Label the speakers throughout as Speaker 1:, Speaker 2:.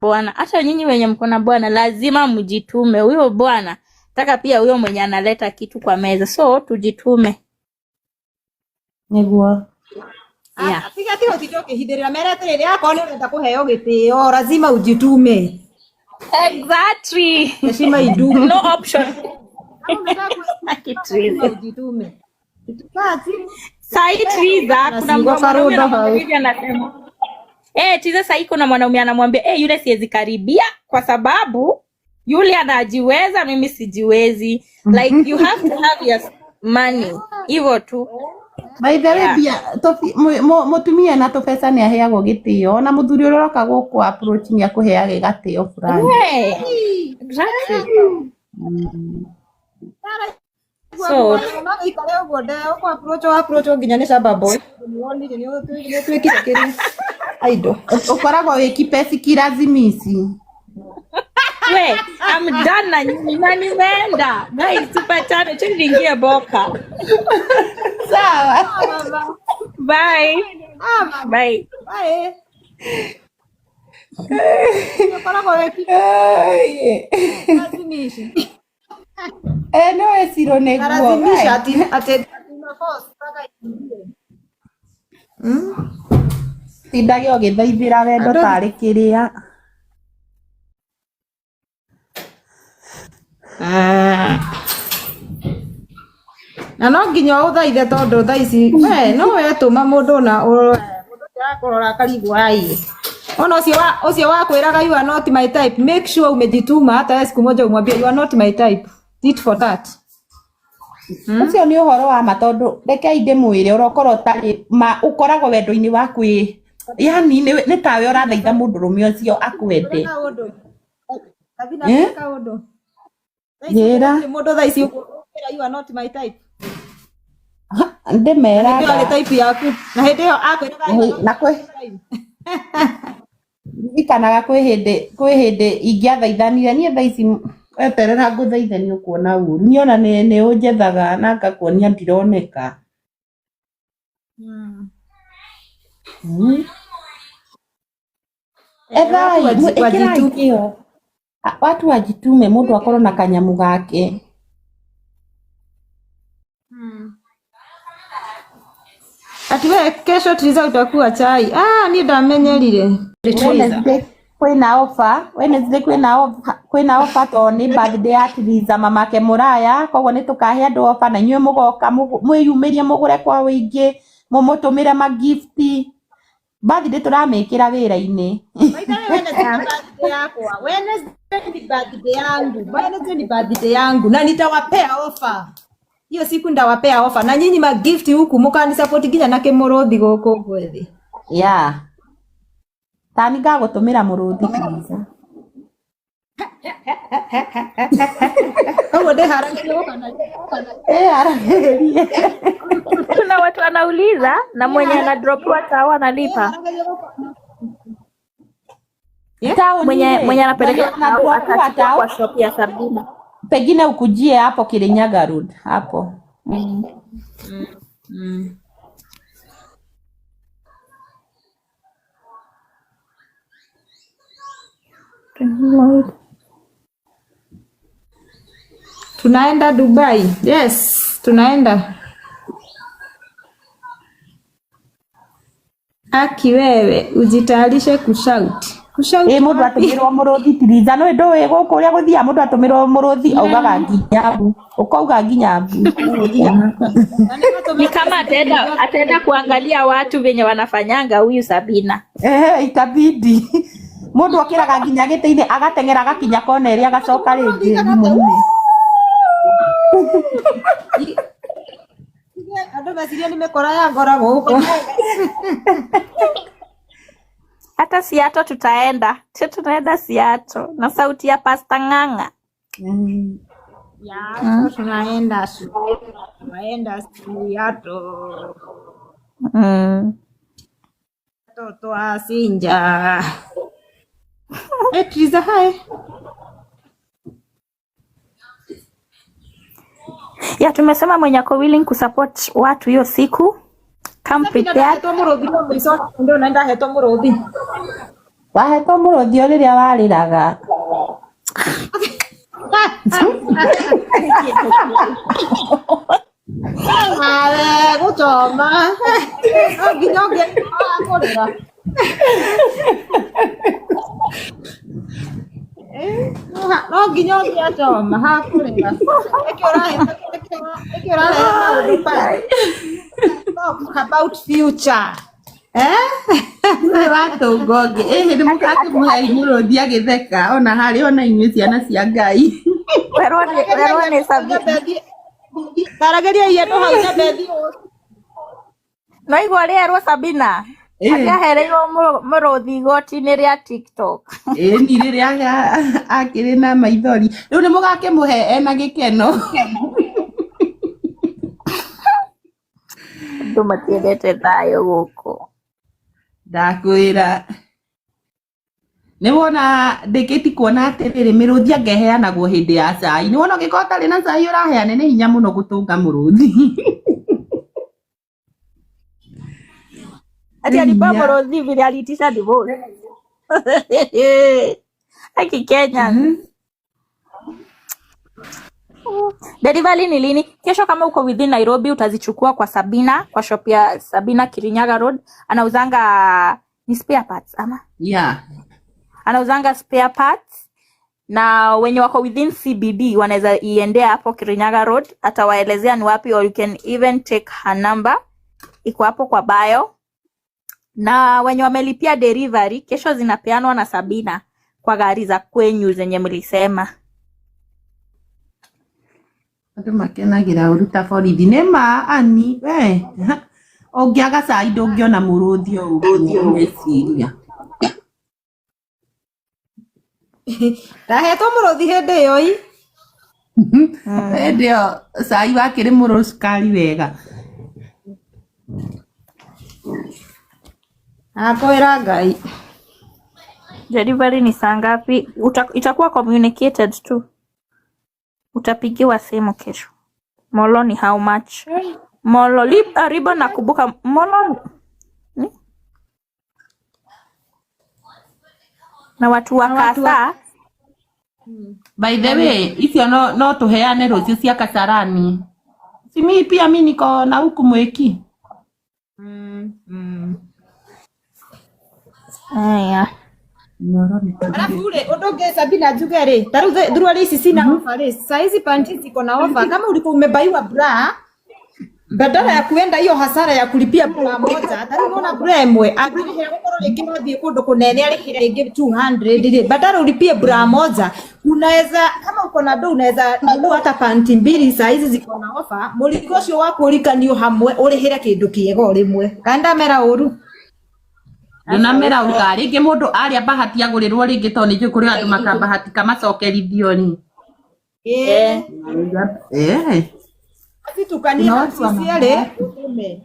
Speaker 1: Bwana, hata nyinyi wenye mko na bwana lazima mjitume. Huyo bwana taka pia huyo mwenye analeta kitu kwa meza, so tujitume.
Speaker 2: Nĩguo.
Speaker 1: Yeah.
Speaker 3: Tiga tiga ũtinde ũkĩhithĩrĩra mere atĩrĩrĩ akorwo nĩ ũrenda kũheo gĩtĩo lazima ujitume.
Speaker 1: Exactly.
Speaker 3: Heshima idumu.
Speaker 1: No option.
Speaker 3: Kama unataka kuheshimiwa, lazima
Speaker 1: Kitriza.
Speaker 3: ujitume. Kaa chini.
Speaker 1: Sahi Triza, kuna
Speaker 2: Nasingo
Speaker 1: mwanaume
Speaker 2: karundo hau.
Speaker 1: anamwambia anasema Triza sahi kuna mwanaume anamwambia yule siwezi karibia kwa sababu yule anajiweza, mimi sijiwezi. Like you have to have your money. Hivyo tu.
Speaker 2: By the way,
Speaker 1: Yeah.
Speaker 2: mbia mũtumia na tũbeca nĩ aheagwo gĩtĩo ona mũthuri ũrĩa ũroka gũkũ approach nĩ akũheage gatĩo fulani.
Speaker 1: Yeah. Exactly. So
Speaker 3: No gĩikare ũguo nde ũkũ approach o approach nginya nĩ shamba boy. Nĩwonire nĩ ũtuĩkire kĩrĩa idol.
Speaker 2: Ũkoragwo wĩ kipesi kirazimici.
Speaker 1: we, I'm done na nyinyi na nimeenda. Guys, tupatane. Chini niingie boka.
Speaker 2: Sawa.
Speaker 3: Mama.
Speaker 1: Bye.
Speaker 3: Ah, mama.
Speaker 1: Bye.
Speaker 3: Bye. Ũkoragwo wĩ
Speaker 2: Ai.
Speaker 3: kilazimishi.
Speaker 2: Eh, no wecirwo nĩguo.
Speaker 3: Kalazimisha
Speaker 2: Wai.
Speaker 3: ati ati ati una force mpaka iingie.
Speaker 2: Tindage ũgĩthaithĩra wendo
Speaker 3: Andũ
Speaker 2: tarĩ kĩrĩa.
Speaker 3: Na no nginya ũthaithe tondũ thaa ici we no wetũma mũndũ na mũndũ ũcio akũrora akarigwo ai ona ũcio wa ũcio wakwĩraga you are not my type, make sure umejituma hata wewe siku moja umwambie you are not my type, tit for tat.
Speaker 2: Ũcio nĩ ũhoro wa ma tondũ rekei ndĩmwĩre ũrokorwo ũtarĩ ma ũkoragwo wendo-inĩ wa kwĩ yani nĩ tawe ũrathaitha mũndũrũme ũcio akwende.
Speaker 3: Kaũndũ Sabina
Speaker 2: Eh?
Speaker 3: kaũndũ thaa ici
Speaker 2: Njĩra.
Speaker 3: gũtirĩ mũndũ thaa ici ũkwĩra you are not my type na hĩndĩ ĩyo
Speaker 2: Ndĩmeraga
Speaker 3: arĩ type yaku na hĩndĩ ĩyo akwĩraga you are not
Speaker 2: na kwĩ
Speaker 3: my type.
Speaker 2: ririkanaga kwĩ hĩndĩ ingĩathaithanire niĩ thaa ici weterera ngũthaithe nĩ ũkuona ũru niĩ ona nĩ ũnjethaga na ngakuonia ndironeka.
Speaker 3: Eh,
Speaker 2: Ethai
Speaker 3: watu
Speaker 2: ĩkĩrai
Speaker 3: wajitume.
Speaker 2: kĩo. Watu wajitume mũndũ akorwo na kanyamũ gake.
Speaker 3: Ati we kesho Triza utakuwa chai. Ah, niĩ ndamenyerire.
Speaker 2: Wednesday kwĩna offer, Wednesday kwĩna offer, kwĩna offer tondũ nĩ birthday ya Triza mamake mũraya, koguo nĩ tũkahe andũ offer na inyuĩ mũgoka mwĩyumĩrie mũgũre kwa wĩingĩ, mũmũtũmĩre magifti. Birthday tũramĩkĩra wĩra-inĩ.
Speaker 3: By the way, Wednesday ni birthday yakwa. Wednesday ni birthday yangu. Wednesday ni birthday yangu na nitawapea offer. Hiyo siku ndawapea offer na nyinyi magift huku mũkanisupport nginya na kĩmũrũthi gũkũ gwĩthĩ.
Speaker 2: Yeah. Tani ngagũtũmĩra mũrũthi Triza.
Speaker 3: Koguo ndĩharagĩrie gũka na
Speaker 2: Eh, aragĩrĩrie.
Speaker 1: Kuna watu wanauliza na mwenye anadropiwa tao analipa.
Speaker 3: ndĩharagĩrie gũka na Yeah?
Speaker 2: Taoni
Speaker 1: Mwenye
Speaker 2: rĩ,
Speaker 1: mwenye
Speaker 2: mwenye
Speaker 1: anapeleka tao
Speaker 2: anadropiwa
Speaker 1: atachukua
Speaker 2: tao
Speaker 1: kwa shop ya Sabina.
Speaker 2: pengine ukujie hapo Kirinyaga Road hapo.
Speaker 3: Tunaenda Dubai. Yes, tunaenda. Aki wewe ujitayarishe kushout. Kushout
Speaker 2: Ĩ mũndũ
Speaker 3: wapi?
Speaker 2: atũmĩrwo mũrũthi Triza nĩ ndũĩ gũkũ ũrĩa gũthiaga mũndũ atũmĩrwo mũrũthi augaga nginya mbu ũkauga nginya mbu.
Speaker 3: Na nĩ
Speaker 1: Ni kama ataenda kuangalia watu venye wanafanyanga huyu Sabina.
Speaker 2: Ehe, itabidi mũndũ okĩraga nginya gĩtĩ-inĩ agateng'era agakinya kona ĩrĩa agacoka rĩngĩ thimũ-inĩ.
Speaker 3: Andũ meciria nĩ mĩkora ya ngora gũkũ.
Speaker 1: Hata Seattle tutaenda. Sio tunaenda Seattle na sauti ya Pastor Ng'ang'a.
Speaker 3: Ya, tunaenda tunaenda Seattle. Watoto wa Sinja. Eh, Triza hai.
Speaker 1: Ya tumesema mwenye ako willing kusupport watu hiyo siku come
Speaker 3: Sabina
Speaker 1: prepared.
Speaker 3: ndahetwo mũrũthi no mũico ndio na ndahetwo mũrũthi.
Speaker 2: Wahetwo mũrũthi o rĩrĩa warĩraga.
Speaker 3: Nawe gũcoma no nginya ũngĩakũrĩra. No nginya ũngĩacoma hakũrĩra. Nĩkĩ nĩkĩ ũrarehe maũndũ pale? Talk about future. Eh?
Speaker 2: Nĩ watũnga ũngĩ. Ĩhĩ nĩ mũgakĩmũhe mũrũthi agĩtheka ona harĩ ona inyuĩ ciana cia Ngai.
Speaker 1: Werwo nĩ Sabina.
Speaker 3: Taragĩria andũ hau Nyabethi ũũ.
Speaker 1: No igua rĩerwo Sabina.
Speaker 2: Ĩĩ.
Speaker 1: Atĩ ahereirwo mũrũthi igoti-inĩ rĩa TikTok.
Speaker 2: Ĩĩ ni rĩrĩa akĩrĩ na maithori. Rĩu nĩ mũgakĩmũhe ena gĩkeno.
Speaker 1: Andũ matiendete thayũ gũkũ.
Speaker 2: Ndakwĩra. Nĩ wona ndĩkĩti kuona atĩrĩrĩ mĩrũthi anga ĩheanagwo hĩndĩ ya cai. Nĩ wona ũngĩkorwo ũtarĩ na cai ũraheana nĩ hinya mũno gũtũnga mũrũthi.
Speaker 1: Ati
Speaker 2: Nĩ
Speaker 1: alipewa
Speaker 2: hinya.
Speaker 1: mũrũthi vile aliitisha divorce. Aki Kenya. Delivery ni lini? Kesho kama uko within Nairobi utazichukua kwa Sabina, kwa shop ya Sabina Kirinyaga Road. Anauzanga ni spare parts ama?
Speaker 2: Yeah.
Speaker 1: Anauzanga spare parts na wenye wako within CBD wanaweza iendea hapo Kirinyaga Road, atawaelezea ni wapi, or you can even take her number, iko hapo kwa bio. Na wenye wamelipia delivery kesho zinapeanwa na Sabina kwa gari za kwenyu zenye mlisema.
Speaker 2: Andũ makenagĩra ũru ta borithi. Nĩ ma ani we. Ũngĩaga cai ndũngĩona mũrũthi o ũguo ũgeciria.
Speaker 3: Ndahetwo mũrũthi hĩndĩ ĩyo ii.
Speaker 2: Hĩndĩ ĩyo cai wakĩrĩ mũrũrũ cukari wega.
Speaker 3: Akwĩra Ngai.
Speaker 1: Delivery ni saa ngapi? Itakuwa communicated tu, utapigiwa simu kesho. Molo ni how much? Molo ribo nakumbuka molo ni? Na watu wa
Speaker 3: Na watu wa
Speaker 1: Kasa.
Speaker 2: By the way, icio no tũheane rũciũ cia Kasarani. Si mi pia mi niko na huku mwiki.
Speaker 1: Aya.
Speaker 3: Alafu rĩ ũndũ ũngĩ Sabina njuge rĩ ta rĩu thuruarĩ ici cina ofa rĩ saizi panti ziko na ofa kama ulikuwa umebaiwa bra badala ya kuenda hiyo hasara ya kulipia bra moja ta rĩu unaona bra ĩmwe angĩrĩhĩra gũkorwo rĩngĩ no athiĩ kũndũ kũnene arĩhĩre rĩngĩ 200 rĩ badala ulipie bra moja unaweza kama uko na do unaweza nunua hata panti mbili saa hizi ziko na ofa mũrigo ũcio waku ũrikanio hamwe ũrĩhĩre kĩndũ kĩega o rĩmwe kana ndamera ũru.
Speaker 2: Ndũnamera ũru rĩngĩ mũndũ arĩa bahati agũrĩrwo rĩngĩ tondũ nĩnjũĩ kũrĩ andũ makabahatika macokerithio rĩ.
Speaker 3: Ĩĩ.
Speaker 2: Eh.
Speaker 3: Citukanie
Speaker 2: Kuna
Speaker 3: hau
Speaker 2: watu wana
Speaker 3: cierĩ ũtume.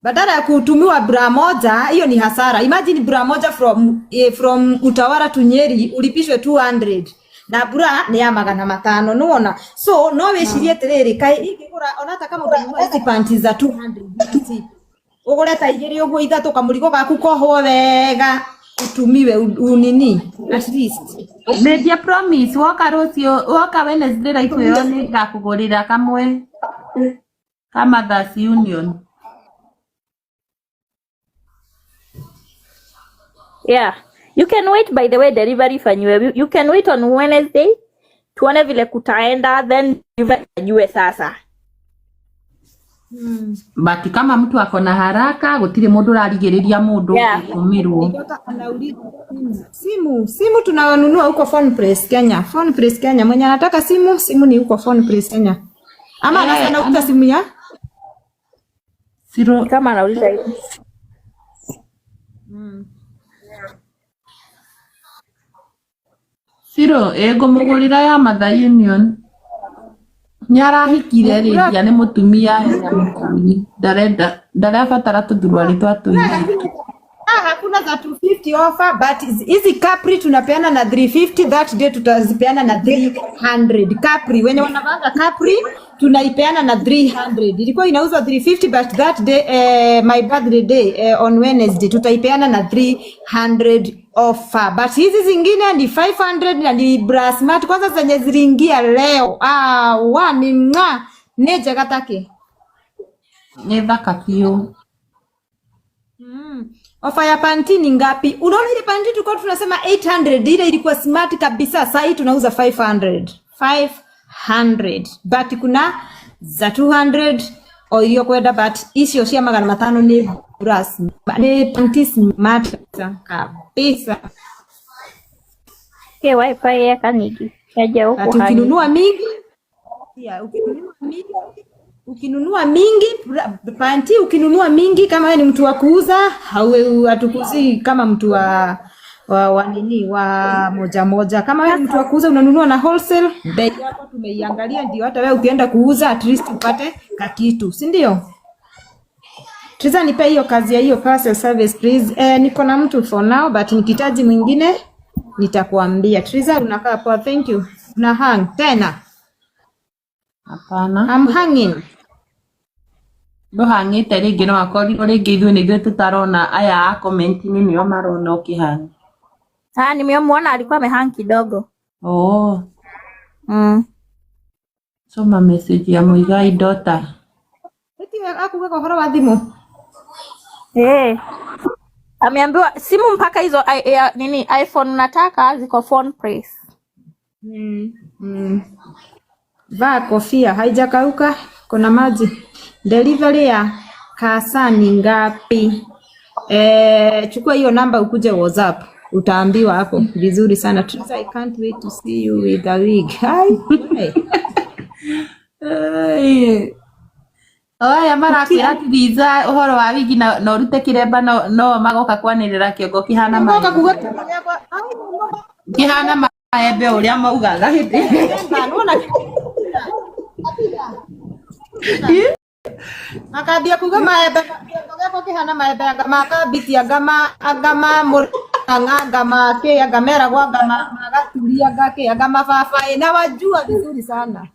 Speaker 3: Badala ya kutumiwa bra moja, hiyo ni hasara. Imagine bra moja from Utawala to Nyeri ulipishwe 200 na bra ni ya 500 nuona. So no wicirie atiriri kai ingigura ona hata kama utanunua hizi panti za 200 ugure ta igiri uguo ithatu kamurigo gaku kohwo wega utumiwe unini at least.
Speaker 2: Media promise woka rũciũ woka Wednesday live ĩyo nĩngakũgũrĩra kamwe ka Mothers Union.
Speaker 1: Yeah. You can wait, by the way, delivery ifanyiwe. You can wait on Wednesday tuone vile kutaenda then delivery ifanyiwe sasa.
Speaker 2: But kama mtu ako na haraka gũtirĩ mũndũ ũrarigĩrĩria mũndũ gũtũmĩrwo.
Speaker 3: Simu tunanunua huko Phone Place Kenya. Phone Place Kenya. Mwenye anataka simu ni huko Phone Place Kenya. Ama anauza simu ya?
Speaker 2: Siro.
Speaker 1: Kama anauliza hivi.
Speaker 2: Siro, ngũmũgũrĩra ya Mother Union. Nĩarahikire rĩndia nĩ mũtumia ena mũthuri. Ndarenda ndarabatara tũthuruarĩ twa tũirĩtu.
Speaker 3: Hakuna za 250 offer but hizi Capri tunapeana na 350, that day tutazipeana na 300. Capri wenye wanavanga Capri Tunaipeana na 300. Ilikuwa inauzwa 350, but that day, my birthday day, on Wednesday, tutaipeana na 300 offer. But hizi zingine ni 500 na ni bra smart kwanza zenye ziliingia leo. Ah, wa ni mwa nĩ njega taki.
Speaker 2: Nĩ thaka biũ.
Speaker 3: Ofa ya panti ni ngapi? Unaona ile panti tulikuwa tunasema 800, ile ilikuwa smart kabisa. Sasa hii tunauza 500. 500. But kuna za 200 o iria kwenda, but icio cia 500 ni bra ni panti smart kabisa.
Speaker 1: Ke wifi yeka nyingi yaja
Speaker 3: But
Speaker 1: huku hangi.
Speaker 3: ukinunua mingi, yeah, ukinunua mingi panti, ukinunua mingi kama wewe ni mtu wa kuuza, hatukuuzii kama mtu wa nini, wa moja moja. Kama wewe ni mtu wa kuuza unanunua na wholesale, bei yako tumeiangalia, ndio hata wewe ukienda kuuza at least upate kakitu, si ndio? Triza, nipe hiyo kazi ya hiyo parcel service, please. Niko na mtu for now, but nikihitaji mwingine nitakuambia. Triza, unakaa poa, thank you. Una hang tena?
Speaker 2: Hapana.
Speaker 3: I'm hanging.
Speaker 2: Ndũhang'ĩte rĩngĩ, no akorirwo rĩngĩ ithuĩ nĩ ithuĩ tũtarona, aya a comment-inĩ nĩo marona ũkĩhang.
Speaker 1: Ah, nimemuona alikuwa amehang kidogo.
Speaker 2: Oh, soma message ya Muigai daughter.
Speaker 3: Eti akugaga ũhoro wa thimũ.
Speaker 1: Eh. Ameambiwa simu mpaka hizo nini iPhone unataka ziko phone price.
Speaker 3: Vaa kofia, haijakauka, kuna maji. Delivery ya kasa ni ngapi? Chukua hiyo namba ukuje WhatsApp, utaambiwa hapo vizuri sana. Teresa, I can't wait to see you with a wig. Hi. Hey.
Speaker 2: Ĩĩ. Aya marakwĩra Theresa ũhoro wa wigi na ũrute kĩremba, no magoka kwanĩrĩra kĩongo kĩhana
Speaker 3: Ngoka kuga
Speaker 2: maembe, kĩhana maembe ũrĩa maugaga hĩndĩ.
Speaker 3: Nona akambia kuga maembe, kĩongo gĩakwa kĩhana maembe, anga ma kabiti, anga ma mũrang'a, anga ma kĩ, anga meragwo, anga ma gaturi, anga kĩ, anga mababaĩ, na wajua vizuri sana.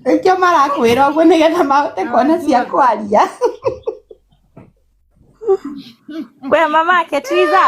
Speaker 2: Nĩkĩo marakwĩra ũguo nĩgetha mahote kuona cia kwaria.
Speaker 1: We mama yake Triza.